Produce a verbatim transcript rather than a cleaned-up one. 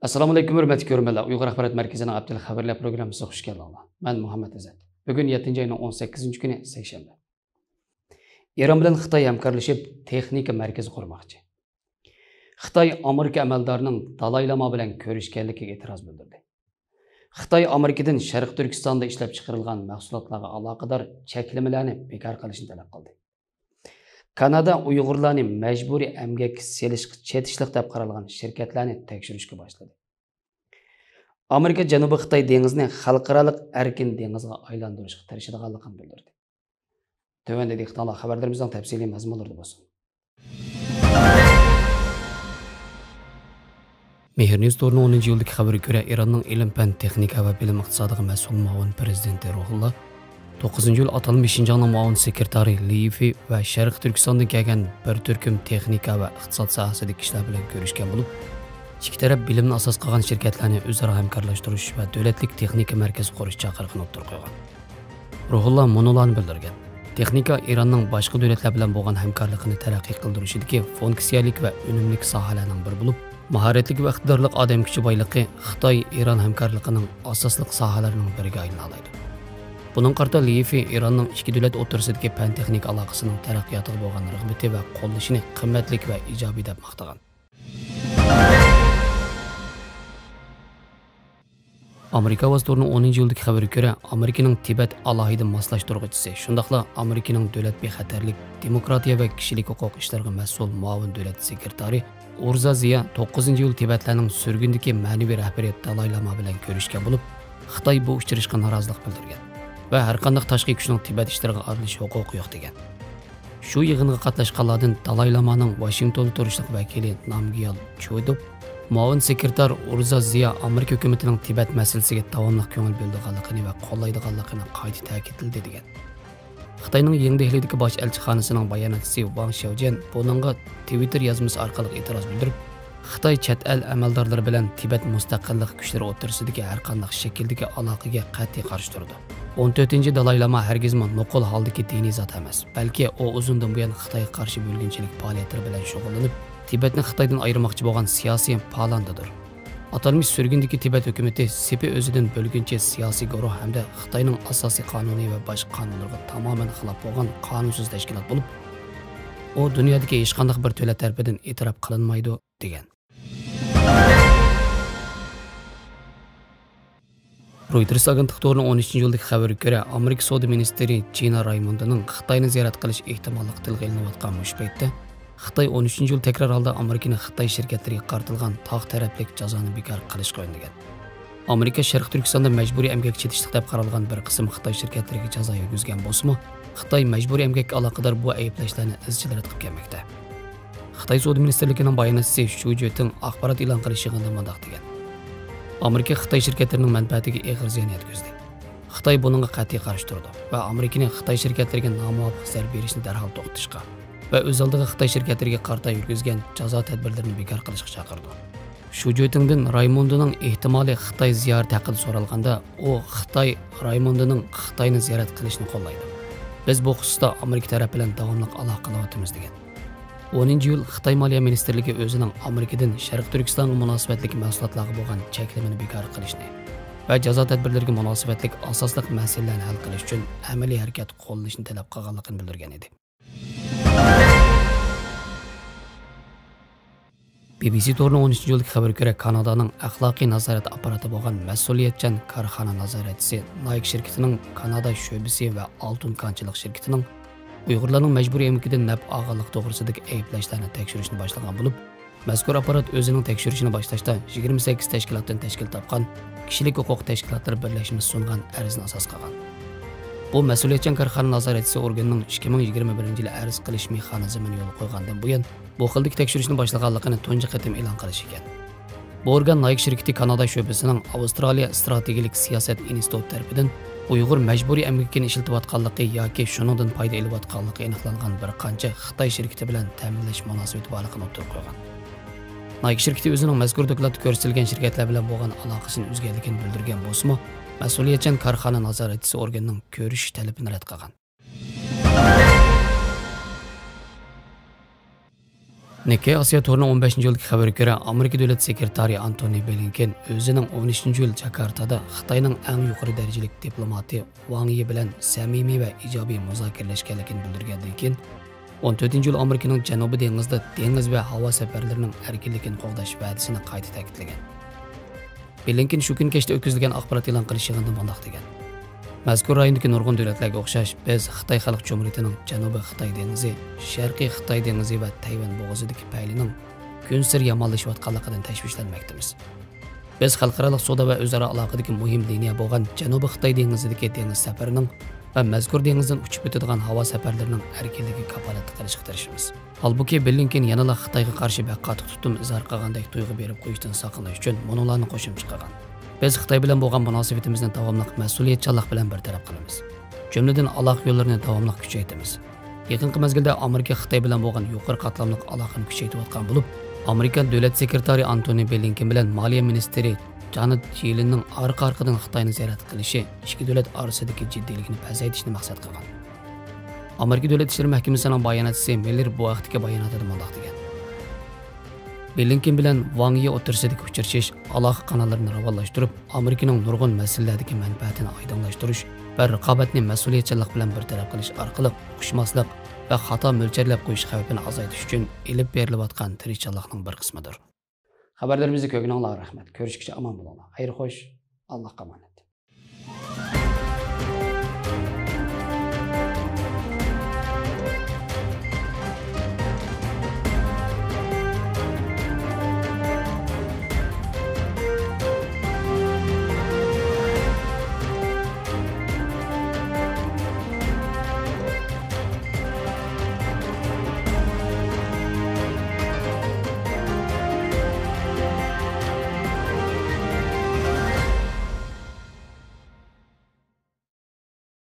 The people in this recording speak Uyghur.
ئەسسالامۇئەلەيكۇم، ھۆرمەتلىك كۆرۈرمەنلەر. ئۇيغۇر ئاخبارات مەركىزىنىڭ ئەپتىل خەۋەرلەر پروگراممىسىغا خۇش كەلدىڭلار. مەن مۇھەممەد ئىززەت. بۈگۈن يەتتىنچى ئاينىڭ ئون سەككىزىنچى كۈنى، سەيشەنبە. ئىران بىلەن خىتاي ھەمكارلىشىپ تېخنىكا مەركىزى قۇرماقچى. خىتاي ئامېرىكا ئەمەلدارىنىڭ دالاي لاما بىلەن كۆرۈشكەنلىكىگە ئېتىراز بىلدۈردى. خىتاي ئامېرىكىدىن شەرقىي تۈركىستاندا ئىشلەپچىقىرىلغان مەھسۇلاتلارغا ئالاقىدار چەكلىمىلەرنى بىكار قىلىشنى تەلەپ قىلدى. كانادا ئۇيغۇرلارنى مەجبۇرىي ئەمگەككە سېلىشقا چېتىشلىق دەپ قارالغان شىركەتلەرنى تەكشۈرۈشكە باشلىدى. ئامېرىكا جەنۇبىي خىتاي دېڭىزىنى خەلقئارالىق ئەركىن دېڭىزغا ئايلاندۇرۇشقا تىرىشىدىغانلىقىنى بىلدۈردى. تۆۋەندە دىققىتىڭلار خەۋەرلىرىمىزنىڭ تەپسىلىي مەزمۇنلىرىدا بولسۇن. مېھىر نيۇز تورىنىڭ ئونىنچى ئىيۇلدىكى خەۋىرىگە كۆرە، ئىراننىڭ ئىلىم-پەن، تېخنىكا ۋە بىلىم ئىقتىسادىغا مەسئۇل مۇئاۋىن پىرېزىدېنتى روھۇللا توققۇزىنچى ئىيۇل ئاتالمىش شىنجاڭنىڭ مۇئاۋىن سېكرېتارى لى يىفېي ۋە شەرقىي تۈركىستاندىن كەلگەن بىر تۈركۈم تېخنىكا ۋە ئىقتىساد ساھەسىدىكى كىشىلەر بىلەن كۆرۈشكەن بولۇپ، ئىككى تەرەپ بىلىمنى ئاساس قىلغان شىركەتلەرنى ئۆزئارا ھەمكارلاشتۇرۇش ۋە دۆلەتلىك تېخنىكا مەركىزى قۇرۇش چاقىرىقىنى ئوتتۇرىغا قويغان. روھۇللا مۇنۇلارنى بىلدۈرگەن: تېخنىكا ئىراننىڭ باشقا دۆلەتلەر بىلەن بولغان ھەمكارلىقىنى تەرەققىي قىلدۇرۇشىدىكى فۇنكسىيەلىك ۋە ئۈنۈملۈك ساھەلەرنىڭ بىرى بولۇپ، ماھارەتلىك ۋە ئىقتىدارلىق ئادەم كۈچى بايلىقى خىتاي ئىران ھەمكارلىقىنىڭ ئاساسلىق ساھەلىرىنىڭ بىرىگە ئايلىنالايدۇ. بۇنىڭغا قارىتا لى يىفېي ئىراننىڭ ئىككى دۆلەت ئوتتۇرىسىدىكى پەن تېخنىكا ئالاقىسىنىڭ تەرەققىياتىغا بولغان رىغبىتى ۋە قوللىشىنى قىممەتلىك ۋە ئىجابىي دەپ ماختىغان. ئامېرىكا ئاۋازى تورىنىڭ ئونىنچى ئىيۇلدىكى خەۋىرىگە كۆرە، ئامېرىكىنىڭ تىبەت ئالاھىدە ماسلاشتۇرغۇچىسى، شۇنداقلا ئامېرىكىنىڭ دۆلەت بىخەتەرلىك، دېموكراتىيە ۋە كىشىلىك ھوقۇق ئىشلىرىغا مەسئۇل مۇئاۋىن دۆلەت سېكرېتارى ئۇرزا زىيا توققۇزىنچى ئىيۇل تىبەتلەرنىڭ سۈرگۈندىكى مەنىۋى رەھبىرى دالاي لاما بىلەن كۆرۈشكەن بولۇپ، خىتاي بۇ ئۇچرىشىشقا نارازىلىق بىلدۈرگەن ۋە ھەرقانداق تاشقى كۈچنىڭ تىبەت ئىشلىرىغا ئارىلىشىش ھوقۇقى يوق دېگەن. شۇ يىغىنغا قاتناشقانلاردىن دالاي لامانىڭ ۋاشىنگتوندا تۇرۇشلۇق ۋەكىلى نامگيال چۇدۇپ، مۇئاۋىن سېكرېتار ئۇرزا زىيا ئامېرىكا ھۆكۈمىتىنىڭ تىبەت مەسىلىسىگە داۋاملىق كۆڭۈل بۆلىدىغانلىقىنى ۋە قوللايدىغانلىقىنى قايتا تەكىتلىدى دېگەن. خىتاينىڭ يېڭى دېھلىدىكى باش ئەلچىخانىسىنىڭ باياناتچىسى ۋاڭ شياۋجيەن بۇنىڭغا تىۋىتتېر يازمىسى ئارقىلىق ئېتىراز بىلدۈرۈپ، خىتاي چەت ئەل ئەمەلدارلىرى بىلەن تىبەت مۇستەقىللىق كۈچلىرى ئوتتۇرىسىدىكى ھەرقانداق شەكىلدىكى ئالاقىگە قەتئىي قارشى تۇرىدۇ. ئون تۆتىنچى دالاي لاما ھەرگىزمۇ نوقۇل ھالدىكى دىنىي زات ئەمەس، بەلكى ئۇ ئۇزۇندىن بۇيان خىتايغا قارشى بۆلگۈنچىلىك پائالىيەتلىرى بىلەن شۇغۇللىنىپ، تىبەتنى خىتايدىن ئايرىماقچى بولغان سىياسىي پالانتىدۇر. ئاتالمىش سۈرگۈندىكى تىبەت ھۆكۈمىتى سېپى ئۆزىدىن بۆلگۈنچى سىياسىي گۇرۇھ ھەمدە خىتاينىڭ ئاساسىي قانۇنى ۋە باشقا قانۇنلىرىغا تامامەن خىلاپ بولغان قانۇنسىز تەشكىلات بولۇپ، ئۇ دۇنيادىكى ھېچقانداق بىر دۆلەت تەرىپىدىن ئېتىراپ قىلىنمايدۇ، دېگەن. رويتېرس ئاگېنتلىقى تورىنىڭ ئون ئۈچىنچى ئىيۇلدىكى خەۋىرىگە كۆرە، ئامېرىكا سودا مىنىستىرى جىنا رايموندىنىڭ خىتاينى زىيارەت قىلىش ئېھتىماللىقى تىلغا ئېلىنىۋاتقان مۇشۇ پەيتتە، خىتاي ئون ئۈچىنچى ئىيۇل تەكرار ھالدا ئامېرىكىنى خىتاي شىركەتلىرىگە قارىتىلغان تاغ تەرەپلىك جازانى بىكار قىلىشقا ئۈندىگەن. ئامېرىكا شەرقىي تۈركىستاندا مەجبۇرىي ئەمگەككە چېتىشلىق دەپ قارالغان بىر قىسىم خىتاي شىركەتلىرىگە جازا يۈرگۈزگەن بولسىمۇ، خىتاي مەجبۇرىي ئەمگەككە ئالاقىدار بۇ ئەيىبلەشلەرنى ئىزچىل رەت قىلىپ كەلمەكتە. خىتاي سودا مىنىستىرلىكىنىڭ باياناتچىسى شۇ جۆتىڭ ئاخبارات ئېلان قىلىش يىغىنىدا مۇنداق دېگەن: ئامېرىكا خىتاي شىركەتلىرىنىڭ مەنپەئەتىگە ئېغىر زىيان يەتكۈزدى. خىتاي بۇنىڭغا قەتئىي قارشى تۇرىدۇ ۋە ئامېرىكىنى خىتاي شىركەتلىرىگە نامۇۋاپىق زەربە بېرىشنى دەرھال توختىتىشقا ۋە ئۆز ئالدىغا خىتاي شىركەتلىرىگە قارىتا يۈرگۈزگەن جازا تەدبىرلىرىنى بىكار قىلىشقا چاقىرىدۇ. شۇ جۆتىڭدىن رايموندنىڭ ئېھتىمالىي خىتاي زىيارىتى ھەققىدە سورالغاندا، ئۇ خىتاي رايموندنىڭ خىتاينى زىيارەت قىلىشىنى قوللايدۇ. بىز بۇ خۇسۇستا ئامېرىكا تەرەپ بىلەن داۋاملىق ئالاقە قىلىۋاتىمىز، دېگەن. ئونىنچى ئىيۇل خىتاي مالىيە مىنىستىرلىكى ئۆزىنىڭ ئامېرىكىدىن شەرقىي تۈركىستانغا مۇناسىۋەتلىك مەھسۇلاتلارغا بولغان چەكلىمىنى بىكار قىلىشنى ۋە جازا تەدبىرلىرىگە مۇناسىۋەتلىك ئاساسلىق مەسىلىلەرنى ھەل قىلىش ئۈچۈن ئەمەلىي ھەرىكەت قوللىنىشنى تەلەپ قىلغانلىقىنى بىلدۈرگەن ئىدى. بى بى سى تورىنىڭ ئون ئۈچىنچى ئىيۇلدىكى خەۋىرىگە كۆرە، كانادانىڭ ئەخلاقىي نازارەت ئاپپاراتى بولغان مەسئۇلىيەتچان كارخانا نازارەتچىسى نايك شىركىتىنىڭ كانادا شۆبىسى ۋە ئالتۇن كانچىلىق شىركىتىنىڭ ئۇيغۇرلارنىڭ مەجبۇرىي ئەمگىكىدىن نەپ ئالغانلىقى توغرىسىدىكى ئەيىبلەشلەرنى تەكشۈرۈشنى باشلىغان بولۇپ، مەزكۇر ئاپپارات ئۆزىنىڭ تەكشۈرۈشىنى باشلاشتا يىگىرمە سەككىز تەشكىلاتتىن تەشكىل تاپقان كىشىلىك ھوقۇق تەشكىلاتلىرى بىرلەشمىسى سۇنغان ئەرزنى ئاساس قىلغان. بۇ مەسئۇلىيەتچان كارخانا نازارەتچىسى ئورگىنىنىڭ ئىككى مىڭ يىگىرمە بىرىنچى يىلى ئەرز قىلىش مېخانىزمىنى يولغا قويغاندىن بۇيان، بۇ خىلدىكى تەكشۈرۈشنى باشلىغانلىقىنى تۇنجى قېتىم ئېلان قىلىشى ئىكەن. بۇ ئورگان نايك شىركىتى كانادا شۆبىسىنىڭ ئاۋسترالىيە ئىستراتېگىيەلىك سىياسەت ئىنستىتۇتى تەرىپىدىن ئۇيغۇر مەجبۇرىي ئەمگىكىنى ئىشلىتىۋاتقانلىقى ياكى شۇنىڭدىن پايدا ئېلىۋاتقانلىقى ئېنىقلانغان بىر قانچە خىتاي شىركىتى بىلەن تەمىنلەش مۇناسىۋىتى بارلىقىنى ئوتتۇرىغا قويغان. نايك شىركىتى ئۆزىنىڭ مەزكۇر دوكلاتتا كۆرسىتىلگەن شىركەتلەر بىلەن بولغان ئالاقىسىنى ئۈزگەنلىكىنى بىلدۈرگەن بولسىمۇ، مەسئۇلىيەتچان كارخانا نازارەتچىسى ئورگىنىنىڭ كۆرۈشۈش تەلىپىنى رەت قىلغان. نىككەي ئاسىيا تورىنىڭ ئون بەشىنچى ئىيۇلدىكى خەۋىرىگە كۆرە، ئامېرىكا دۆلەت سېكرېتارى ئانتونى بلىنكېن ئۆزىنىڭ ئون ئۈچىنچى ئىيۇل جاكارتادا خىتاينىڭ ئەڭ يۇقىرى دەرىجىلىك دىپلوماتى ۋاڭ يى بىلەن سەمىمىي ۋە ئىجابىي مۇزاكىرىلەشكەنلىكىنى بىلدۈرگەندىن كېيىن، ئون تۆتىنچى ئىيۇل ئامېرىكىنىڭ جەنۇبىي دېڭىزدا دېڭىز ۋە ھاۋا سەپەرلىرىنىڭ ئەركىنلىكىنى قوغداش ۋەدىسىنى قايتا تەكىتلىگەن. بلىنكېن شۇ كۈنى كەچتە ئۆتكۈزۈلگەن ئاخبارات ئېلان قىلىش يىغىنىدا مۇنداق دېگەن: مەزكۇر رايوندىكى نۇرغۇن دۆلەتلەرگە ئوخشاش، بىز خىتاي خەلق جۇمھۇرىيىتىنىڭ جەنۇبىي خىتاي دېڭىزى، شەرقىي خىتاي دېڭىزى ۋە تەيۋەن بوغۇزىدىكى پەيلىنىڭ كۈنسېرى يامانلىشىۋاتقانلىقىدىن تەشۋىشلەنمەكتىمىز. بىز خەلقئارالىق سودا ۋە ئۆزئارا ئالاقىدىكى مۇھىم لىنىيە بولغان جەنۇبىي خىتاي دېڭىزىدىكى دېڭىز سەپىرىنىڭ ۋە مەزكۇر دېڭىزدىن ئۇچۇپ ئۆتىدىغان ھاۋا سەپەرلىرىنىڭ ئەركىنلىكىگە كاپالەتلىك قىلىشقا تىرىشىمىز. ھالبۇكى، بلىنكېن يەنىلا خىتايغا قارشى بەك قاتتىق تۇتۇم ئىزھار قىلغاندەك تۇيغۇ بېرىپ قويۇشتىن ساقلىنىش ئۈچۈن مۇنۇلارنى قوشۇمچە قىلغان: بىز خىتاي بىلەن بولغان مۇناسىۋىتىمىزنى داۋاملىق مەسئۇلىيەتچانلىق بىلەن بىر تەرەپ قىلىمىز. جۈملىدىن، ئالاقە يوللىرىنى داۋاملىق كۈچەيتىمىز. يېقىنقى مەزگىلدە ئامېرىكا خىتاي بىلەن بولغان يۇقىرى قاتلاملىق ئالاقىنى كۈچەيتىۋاتقان بولۇپ، ئامېرىكا دۆلەت سېكرېتارى ئانتونى بلىنكېن بىلەن مالىيە مىنىستىرى جانېت يېلېننىڭ ئارقا-ئارقىدىن خىتاينى زىيارەت قىلىشى ئىككى دۆلەت ئارىسىدىكى جىددىيلىكنى پەسەيتىشنى مەقسەت قىلغان. ئامېرىكا دۆلەت ئىشلىرى مەھكىمىسىنىڭ باياناتچىسى مىللېر بۇ ھەقتىكى باياناتىدا مۇنداق دېگەن: بلىنكېن بىلەن ۋاڭ يى ئوتتۇرىسىدىكى ئۇچرىشىش ئالاقە قاناللىرىنى راۋانلاشتۇرۇپ، ئامېرىكىنىڭ نۇرغۇن مەسىلىلەردىكى مەنپەئەتىنى ئايدىڭلاشتۇرۇش ۋە رىقابەتنى مەسئۇلىيەتچانلىق بىلەن بىر تەرەپ قىلىش ئارقىلىق ئۇقۇشماسلىق ۋە خاتا مۆلچەرلەپ قويۇش خەۋپىنى ئازايتىش ئۈچۈن ئېلىپ بېرىلىۋاتقان تىرىشچانلىقنىڭ بىر قىسمىدۇر. خەۋەرلىرىمىزنى كۆرگىنىڭلارغا رەھمەت. كۆرۈشكىچە ئامان بولۇڭلار. خەير خوش. ئاللاھقا ئامانەت.